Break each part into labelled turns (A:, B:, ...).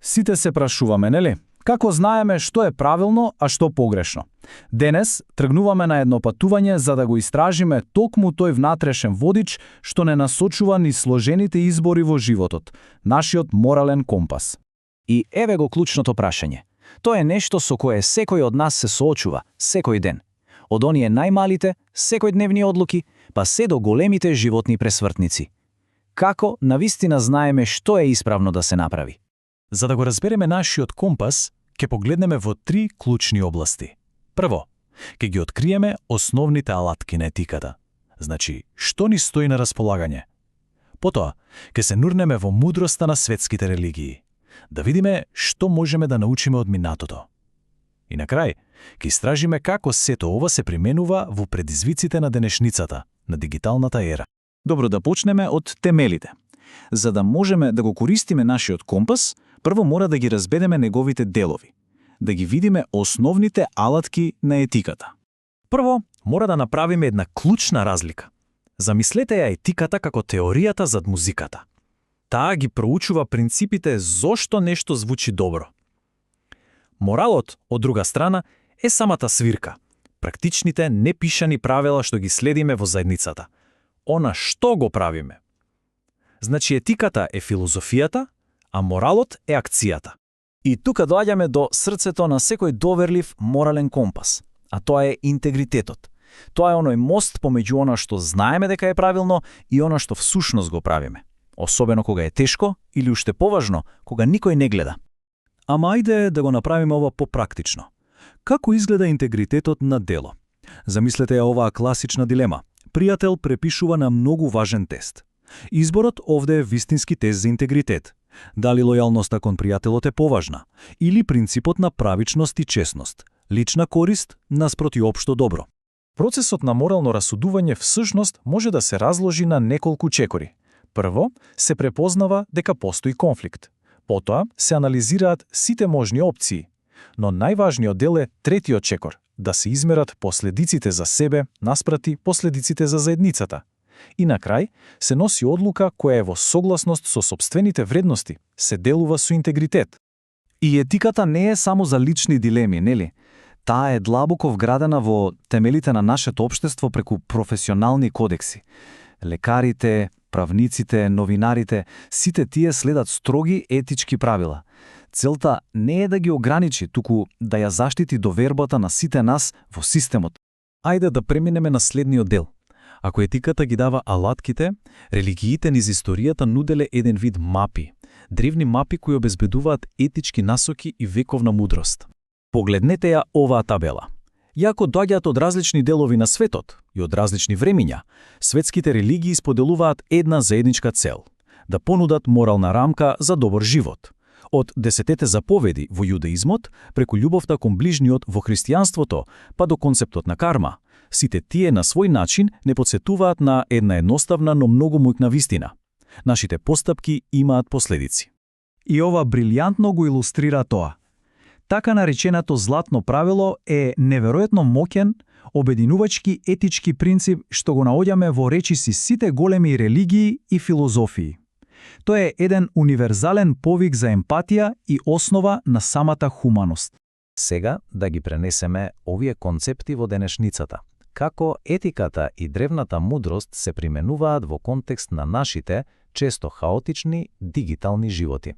A: Сите се прашуваме, нели? Како знаеме што е правилно, а што погрешно? Денес тргнуваме на едно патување за да го истражиме токму тој внатрешен водич што не насочува ни сложените избори во животот, нашиот морален компас.
B: И еве го клучното прашање. Тоа е нешто со кое секој од нас се соочува, секој ден. Од оние најмалите, секојдневни одлуки, па се до големите животни пресвртници. Како навистина знаеме што е исправно да се направи?
C: За да го разбереме нашиот компас, ќе погледнеме во 3 клучни области. Прво, ќе ги откриеме основните алатки на етиката. Значи, што ни стои на располагање. Потоа, ќе се нурнеме во мудроста на светските религии. Да видиме што можеме да научиме од минатото. И на крај, ќе истражиме како сето ова се применува во предизвиците на денешницата, на дигиталната ера.
B: Добро, да почнеме од темелите. За да можеме да го користиме нашиот компас, прво мора да ги разбедеме неговите делови. Да ги видиме основните алатки на етиката.
C: Прво, мора да направиме една клучна разлика. Замислете ја етиката како теоријата зад музиката. Таа ги проучува принципите зошто нешто звучи добро. Моралот, од друга страна, е самата свирка, практичните непишани правила што ги следиме во заедницата. Она што го правиме. Значи етиката е филозофијата, а моралот е акцијата.
B: И тука доаѓаме до срцето на секој доверлив морален компас, а тоа е интегритетот. Тоа е оној мост помеѓу она што знаеме дека е правилно и она што всушност го правиме. Особено кога е тешко или уште поважно, кога никој не гледа.
C: Ама ајде да го направиме ова попрактично. Како изгледа интегритетот на дело? Замислете ја оваа класична дилема. Пријател препишува на многу важен тест. Изборот овде е вистински тест за интегритет. Дали лојалноста кон пријателот е поважна? Или принципот на правичност и честност? Лична корист наспроти општо добро? Процесот на морално расудување всушност може да се разложи на неколку чекори. Прво, се препознава дека постои конфликт. Потоа, се анализираат сите можни опции. Но најважниот дел е третиот чекор, да се измерат последиците за себе наспрати последиците за заедницата. И на крај, се носи одлука која е во согласност со сопствените вредности, се делува со интегритет.
B: И етиката не е само за лични дилеми, нели? Таа е длабоко вградена во темелите на нашето општество преку професионални кодекси. Лекарите, правниците, новинарите, сите тие следат строги етички правила. Целта не е да ги ограничи, туку да ја заштити довербата на сите нас во системот.
C: Ајде да преминеме на следниот дел. Ако етиката ги дава алатките, религиите низ историјата нуделе еден вид мапи. Древни мапи кои обезбедуваат етички насоки и вековна мудрост. Погледнете ја оваа табела. Иако доаѓаат од различни делови на светот и од различни времиња, светските религии споделуваат една заедничка цел – да понудат морална рамка за добар живот. Од 10 заповеди во јудаизмот, преку љубовта кон ближниот во христијанството, па до концептот на карма, сите тие на свој начин не потсетуваат на една едноставна, но многу мујкна вистина. Нашите постапки имаат последици.
A: И ова брилјантно го илустрира тоа. Така нареченото златно правило е неверојатно моќен, обединувачки етички принцип што го наоѓаме во речиси сите големи религии и филозофии. Тоа е еден универзален повик за емпатија и основа на самата хуманост.
B: Сега да ги пренесеме овие концепти во денешницата. Како етиката и древната мудрост се применуваат во контекст на нашите, често хаотични, дигитални животи.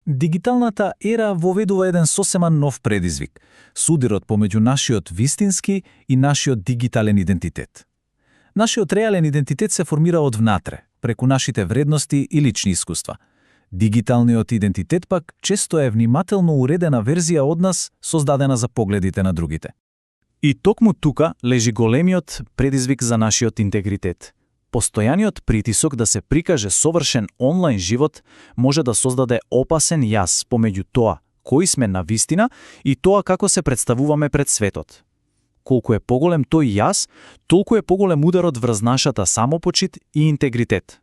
A: Дигиталната ера воведува еден сосема нов предизвик – судирот помеѓу нашиот вистински и нашиот дигитален идентитет. Нашиот реален идентитет се формира од внатре, преку нашите вредности и лични искуства. Дигиталниот идентитет пак често е внимателно уредена верзија од нас, создадена за погледите на другите. И токму тука лежи големиот предизвик за нашиот интегритет. Постојаниот притисок да се прикаже совршен онлайн живот може да создаде опасен јаз помеѓу тоа кои сме на вистина и тоа како се представуваме пред светот. Колку е поголем тој јаз, толку е поголем ударот врз нашата самопочит и интегритет.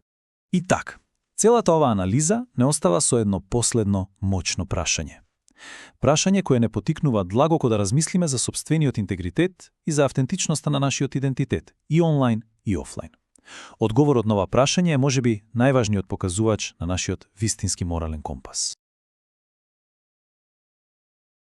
A: И така, целата оваа анализа не остава со едно последно моќно прашање. Прашање кое не потикнува длабоко да размислиме за сопствениот интегритет и за автентичноста на нашиот идентитет, и онлайн и офлайн. Одговорот на ова прашање е можеби најважниот показувач на нашиот вистински морален компас.